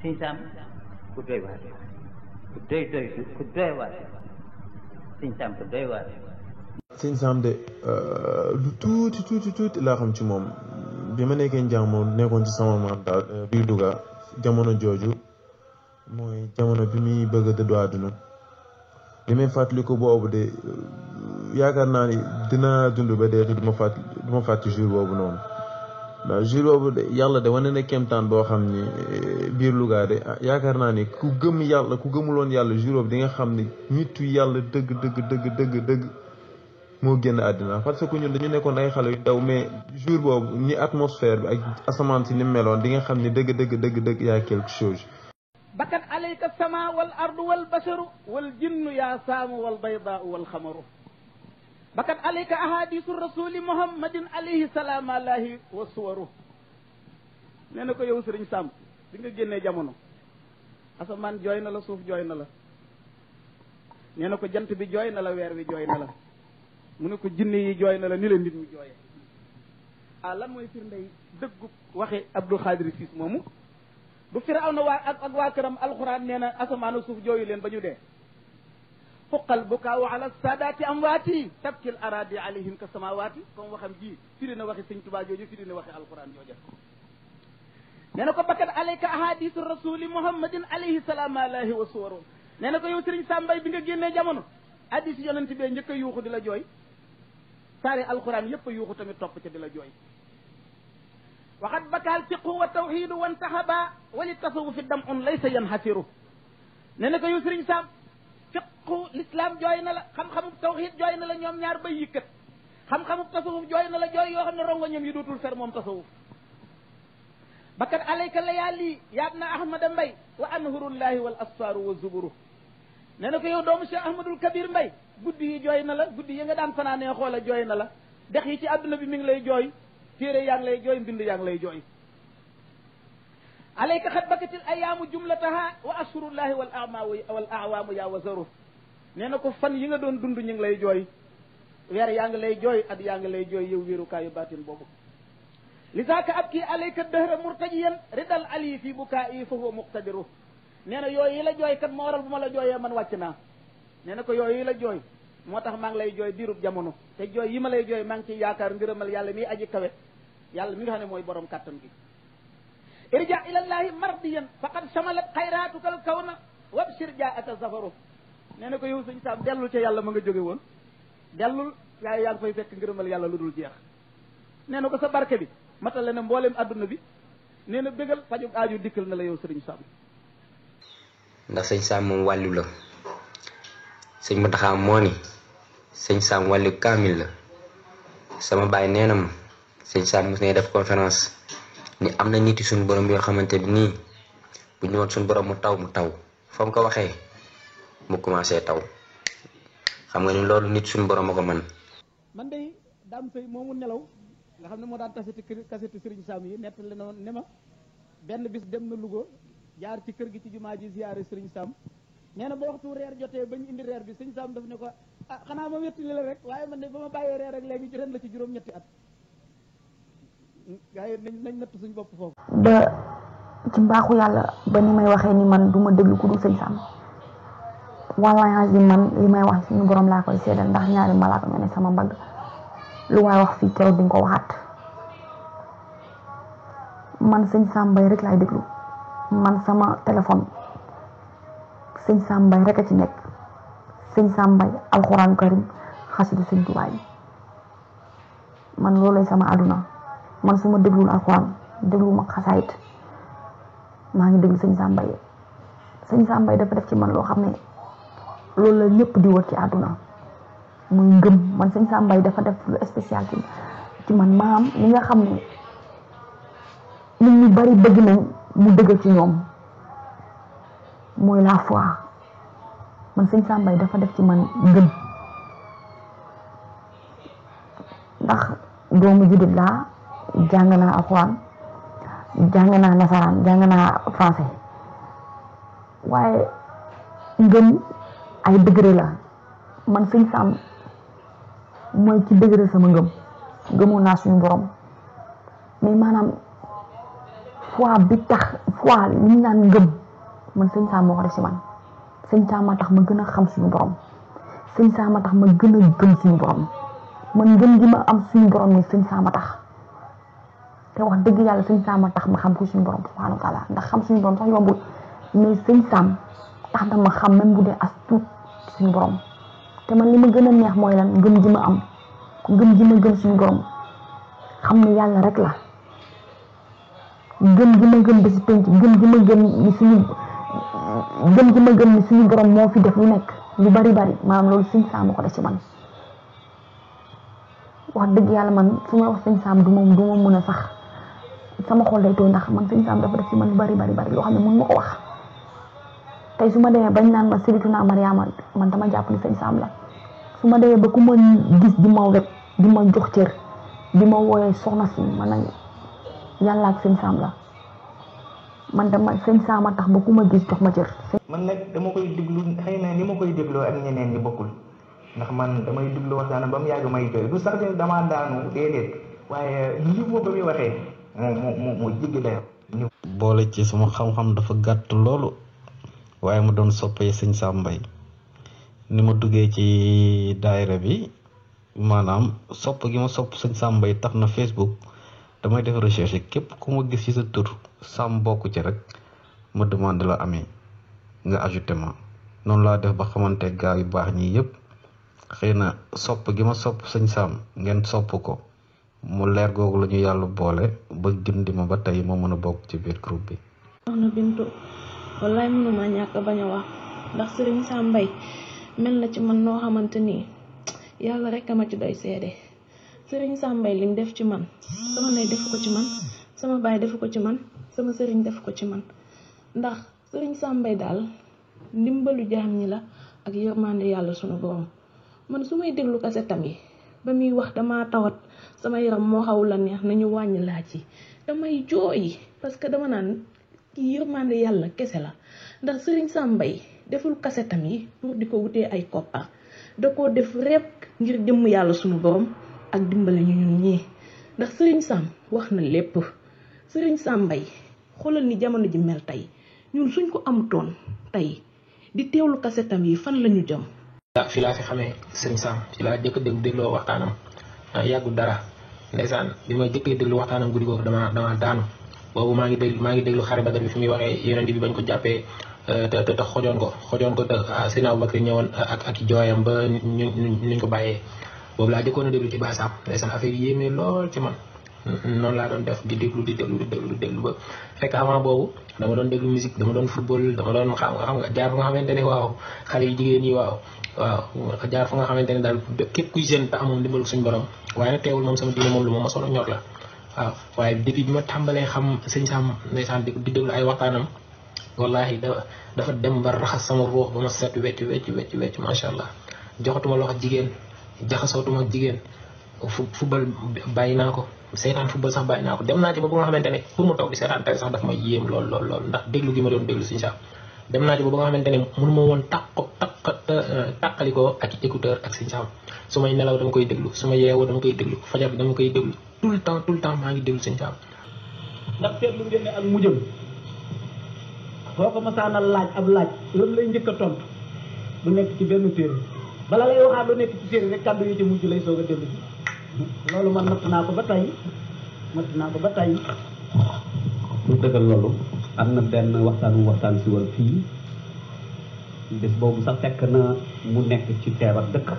sëñ Sam ku doy waar ku doy ku doy waar sëñ Sam ku doy waar. sëñ Sam de lu tuuti laa xam ci moom bi ma nekkee njàng moom nekkoon ci sama maam daal biir Louga jamono jooju mooy jamono bi muy bëgg a dëddu àdduna li may fàttaliku boobu de yaakaar naa ni dinaa dund ba dee du ma fàtti jour boobu noonu ndax jour boobu de yàlla de wane na kéemtaan boo xam ni biir Louga de yaakaar naa ni ku gëm yàlla ku gëmuloon yàlla jour boobu di nga xam ni nitu yàlla dëgg moo génn àddina parce que ñun dañu nekkoon ay xale yu ndaw mais jour boobu ni atmosphère bi ak asamaan si ni meloon di nga xam ni dëgg yaa quelque chose. bakat alayka sama wal ardu wal basharu wal jinnu yaa saamu wal baydaau wal xamaru bakat alayka ahadisu rasuli muhammadin alayhi salaamalahi wa suwaru nee na ko yow sëriñ Sam di nga génnee jamono asamaan jooy na la suuf jooy na la nee na ko jant bi jooy na la weer wi jooy na la mu ne ko jinne yi jooy na la ni la nit ñi jooyee lan mooy firndey dëggu waxe Abdou Khadir Ciss moomu bu Firawna ak waa këram alxuraan nee na asamaan suuf jooyu leen ba ñu dee fuqal bukaawu ala saadaati amwaati tabkil aradi alayhim ka samawaati comme waxam ji firi na waxi sëñ Tuubaa jooju firi na waxi alxuraan jooja nee na ko bakkat alayka ahadisu rasuli muhammadin alayhi salaamalahi wa suwaru nee na ko yow sëriñ Sambay bi nga génnee jamono hadis yonent bee njëkk a yuuxu di la jooy saari alxuraan yëpp a yuuxu tamit topp ca di la jooy waxat bakaal fiqhu wa tawxidu wantahaba wali tasawufi damun laysa yanhasiru nee na ko yow sëriñ Sam fiqhu l'islam jooy na la xam-xamub tawxid jooy na la ñoom ñaar bay yëkkat xam-xamub tasawuf jooy na la jooy yoo xam ne rongoñam yi dootul fer moom tasawuf bakkat alayka layaali yaab na ahmada mbay wa anhurullahi wal asfaaru wa zuburu nee na ko yow doomu Cheikh Ahmadul Kabir Mbay guddi yi jooy na la guddi yi nga daan fanaanee xoola jooy na la dex yi ci àdduna bi mi ngi lay jooy téere yaa ngi lay jooy mbind yaa ngi lay jooy alayka xat bakatil ayaamu jumlataha wa ashhurullahi wal awaamu yaa wazaru nee na ko fan yi nga doon dund ñu ngi lay jooy weer yaa ngi lay jooy at yaa ngi lay jooy yow wéerukaayu baatin boobu lisaaka abki alayka dëhra murtajiyan ridal ali fi bukaa'i fa huwa muqtadiru nee na yooyu yi la jooy kat moo waral bu ma la jooyee man wàcc naa nee na ko yooyu yi la jooy moo tax maa ngi lay jooy diirub jamono te jooy yi ma lay jooy maa ngi ciy yaakaar ngërëmal yàlla miy aji kawe yàlla mi nga xam ne mooy borom kàttan gi irja ilallahi mardiyan faqad shamalat xayraatuka al kawna wabshir jaaka zafaru nee na ko yow sëñ Sam dellul ca yàlla ma nga jóge woon dellul yaa ngi fay fekk ngërëmal yàlla lu dul jeex nee na ko sa barke bi matale na mboolem adduna bi nee na bégal fajug aaju dikkal na la yow sëriñ Sam ndax sëñ Sam moom wàllu la sëñ Muntaxa moo ni sëñ Sam wàllu kaamil la sama baay nee na ma sëñ Sam mos ne def conférence ni am na nit yi suñu borom yoo xamante ni nii bu ñu woon suñu borom mu taw fa mu ko waxee mu commencé taw xam nga ni loolu nit suñu borom a ko mën. man day daam sëy moomu nelaw nga xam ne moo daan kaseti sëriñ Sam yi nettali na ne ma benn bis dem na Louga jaar ci kër gi ci jumaa ji ziyaare sëriñ Sam nee na ba waxtu reer jotee ba ñu indi reer bi sëñ Sam daf ne ko xanaa ma wettali la rek waaye man de ba ma bàyyee reer rek léegi ci ren la ci juróom-ñetti at gaa yi nañ natt suñ bopp foofu ba ci mbaaxu yàlla ba ni may waxee ni man du ma déglu ku dul sëñ Sam wallaahi azim man li may wax suñu borom laa koy seedal ndax ñaari malaaka ñoo ne sama mbagg lu waay wax fii keroog di nga ko waxaat man sëñ Sam Mbaye rek laay déglu man sama téléphone sëñ Sam Mbaye rek a ci nekk sëñ Sam Mbaye alxuraan karim xasidu sëñ Tuubaa yi man loolay sama àdduna man su ma déglul alxuraan déglu ma xasaayit maa ngi déglu sëñ Sam Mbaye sëñ Sam Mbaye dafa def ci man loo xam ne loolu la ñëpp di wër ci àdduna muy ngëm man sëñ Sam Mbaye dafa def lu spécial ci man maam li nga xam ne nit ñu bari bëgg nañ mu dëgg ci ñoom mooy la foi man sëñ Sam Mbaye dafa def ci man ngëm ndax doomu jullit laa jàng naa alxuraan jàng naa nasaraan jàng naa français waaye ngëm ay degré la man sëñ Sam mooy ci degré sama ngëm gëmoon naa suñu borom mais maanaam foi bi tax foi li ñu naan ngëm man sëñ Sam moo ko def si man sëñ Sam ma tax ma gën a xam suñu borom sëñ Sam ma tax ma gën a gëm suñu borom man gëm gi ma am suñu borom ni sëñ Sam ma tax te wax dëgg yàlla sëñ Sam ma tax ma xam ko suñu borom subhanahu wa taala ndax xam suñu borom sax yombul mais sëñ Sam tax na ma xam même bu dee as tuut suñu borom te man li ma gën a neex mooy lan gëm gi ma am gëm gi ma gëm suñu borom xam ne yàlla rek la gëm gi ma gëm ba si penc gëm gi ma gëm ni suñu borom moo fi def lu nekk lu bari maanaam loolu sëñ Sam moo ko def ci man wax dëgg yàlla man su ma wax sëñ Sam du ma mën a sax sama xol day tooy ndax man sëñ Sam dafa def ci man lu bari loo xam ne mën ma ko wax tey su ma demee bañ naan ma Sayyidatuna Mariama man dama jàpp ni sëñ Sam la su ma demee ba ku ma gis di ma wet di ma jox cër di ma wooyee soxna si man nag yàlla ak sëñ Sam la man dama sëñ Sam a tax ba ku ma gis jox ma cër. man nag dama koy déglu xëy na ni ma koy dégloo ak ñeneen ñi bokkul ndax man damay déglu waxtaanam ba mu yàgg may jooy du sax de damaa daanu déedéet waaye niveau ba muy waxee moo jéggi dayo boole ci suma xam-xam dafa gàtt loolu waaye mu doon soppee sëñ Sam Mbaye ni ma duggee ci daayira bi maanaam sopp gi ma sopp sëñ Sam Mbaye tax na Facebook damay def recherche képp ku ma gis ci sa tur Sam bokk ci rek ma demande la amee nga ajouté ma noonu laa def ba xamante gaa yu baax ñii yëpp xëy na sopp gi ma sopp sëñ Sam ngeen sopp ko mu leer googu la ñu yàlla boole ba gindi ma ba tey ma mën a bokk ci biir groupe bi. soxna Bintu wallaay mënuma ñàkk bañ a wax ndax sëriñ Sam Mbaye mel na ci man noo xamante ni yàlla rek a ma ci doy seede sëriñ Sam Mbaye lim def ci man sama ndey def ko ci man sama baay def ko ci man sama sëriñ def ko ci man ndax sëriñ Sam Mbaye daal ndimbalu jaam ñi la ak yërmande yàlla sunu borom man su may déglu kasetam yi ba muy wax dama tawat sama yaram moo xaw la neex nañu wàññi laaj yi damay jooy parce que dama naan kii yërmande yàlla kese la ndax sëriñ Sam Mbaye deful kasetam yi pour di ko wutee ay koppar da koo def rek ngir jëmm yàlla sunu borom ak dimbale ñu ñun ñii ndax sëriñ Sam wax na lépp sëriñ Sam Mbaye xoolal ni jamono ji mel tey ñun suñ ko amutoon tey di teewlu kasetam yi fan lañu jëm. fi laa fi xamee sëriñ Sam fi laa jëkk dégloo waxtaanam yàggul dara ndeysaan bi ma jëkkee déglu waxtaanam guddi googu dama daanu boobu maa ngi déglu xare Badar bi fi muy waxee yonent bi bañ ko jàppee te xojoon ko te Seydina Abubakar ñëwoon ak jooyam ba ñu ko bàyyee boobu laa jëkkoon a déglu ci Baye Sam ndeysaan affaire yi yéeme lool ci man noonu laa doon def di déglu ba fekk avant boobu dama doon déglu musique dama doon football dama doon xam nga jaar fu nga xamante ne waaw xale yu jigéen yi waaw jaar fu nga xamante ne daal képp kuy jeune te amoon dimbalu suñu borom waaye nag teewul moom sama diine moom lu ma mosoon a ñor la waaw waaye depuis bi ma tàmbalee xam sëñ Sam ndeysaan di déglu ay waxtaanam wallahi dafa dem ba raxas sama ruux ba ma set wecc macha allah joxatuma loxo jigéen jaxasootuma jigéen football bàyyi naa ko seetaan football sax bàyyi naa ko dem naa ci ba nga xamante ne pour mu toog di seetaan tey sax daf may yéem lool ndax déglu gi ma doon déglu sëñ Sam dem naa ci ba nga xamante ne mënuma woon tàqalikoo ak écouteur ak sëñ Sam su may nelaw dama koy déglu su ma yeewoo dama koy déglu fajar bi dama koy déglu tout le temps maa ngi déglu sëñ Sam. ndax seetlu ngeen ne ak mujjam soo ko masaana laaj ab laaj lan lay njëkk a tontu du nekk ci benn téere bala lay waxaat lu nekk ci téere rek kàddu yi ci mujj lay soog a dellu ci loolu man natt naa ko ba tey lu dëggal loolu am na benn waxtaan si woon fii bés boobu sax fekk na mu nekk ci feebar dëkk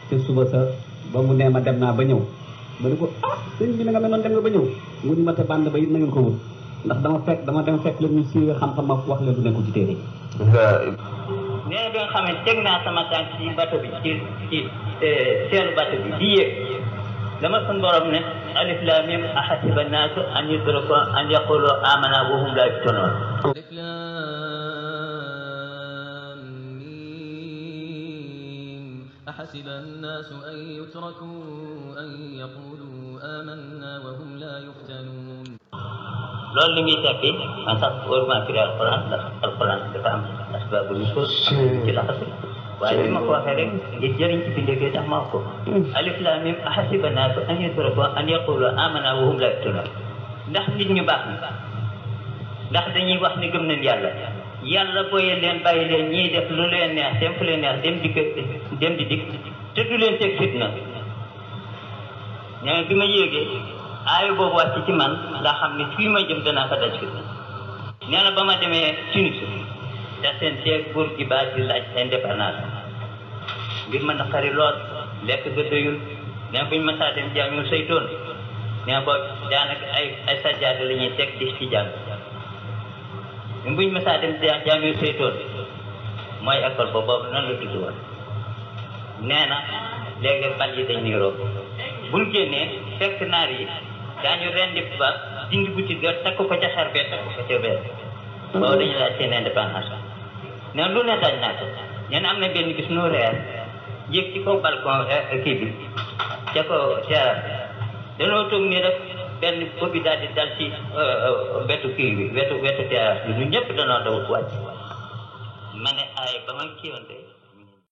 te suba sa ba mu nee ma dem naa ba ñëw ma ne ko sëñ bi na nga mel noonu dem nga ba ñëw mu ni ma te bànd ba it na ngeen ko wut ndax dama dem fekk la ñu siiwee xam-xam ma wax leen du nekkul ci téere nee na bi nga xam ne teg naa sama tànk ci bato bi ci seenu bato bi di yéeg dama sun borom ne alif lam mim ahasiba naasu an yutraku an yaqulu amana wa hum la yuftanun alif lam mim ahasiba an-nasu an yutraku an yaqulu amanna wa hum la yuftanun loolu li ngi tekki en sax waruma firi alquran ndax alquran dafa am asbaabu nusuul ci laxas waaye bi ma ko waxee rek ngir jëriñ ci bindee tax ma wax ko alif lam mim ahasiba naasu an yutraku an yaqulu amana wa hum la yuftanun ndax nit ñu baax na ndax dañuy wax ni gëm nañ yàlla booyee leen bàyyi leen ñiy def lu leen neex dem fu leen neex dem di dikk te du leen teg fitna ñoo bi ma yéegee aayu boobu wàcc ci man nga xam ne fii ma jëm danaa fa daj fitna nee na ba ma demee Tunis da seen ceeg buur gi baa di laaj indépendance ngir ma naqari lool lekk ga doyul nee buñ ma saa dem jàngu saytoon nee boo daanaka ay sajjaade la ñuy teg di ci jàng buñ ma saa dem jàngu saytoon mooy école boobu nan la tudd woon nee na léegi bal yi dañ niiroo buñ génnee fekk naar yi daañu rendi ba dindi butit ga takk ko ca xar bee takk ko ca bee boobu dañu laaj seen indépendance nee lu ne dañ naa ko nee na am na benn bis nu reer yéeg ci kaw balcon kii bi ca ko terrasse dañoo toog nii rek benn boobu daal di dal ci wetu kii bi wetu terrasse bi ñun ñëpp danoo daw wàcc ma ne ay ba ma kiiwante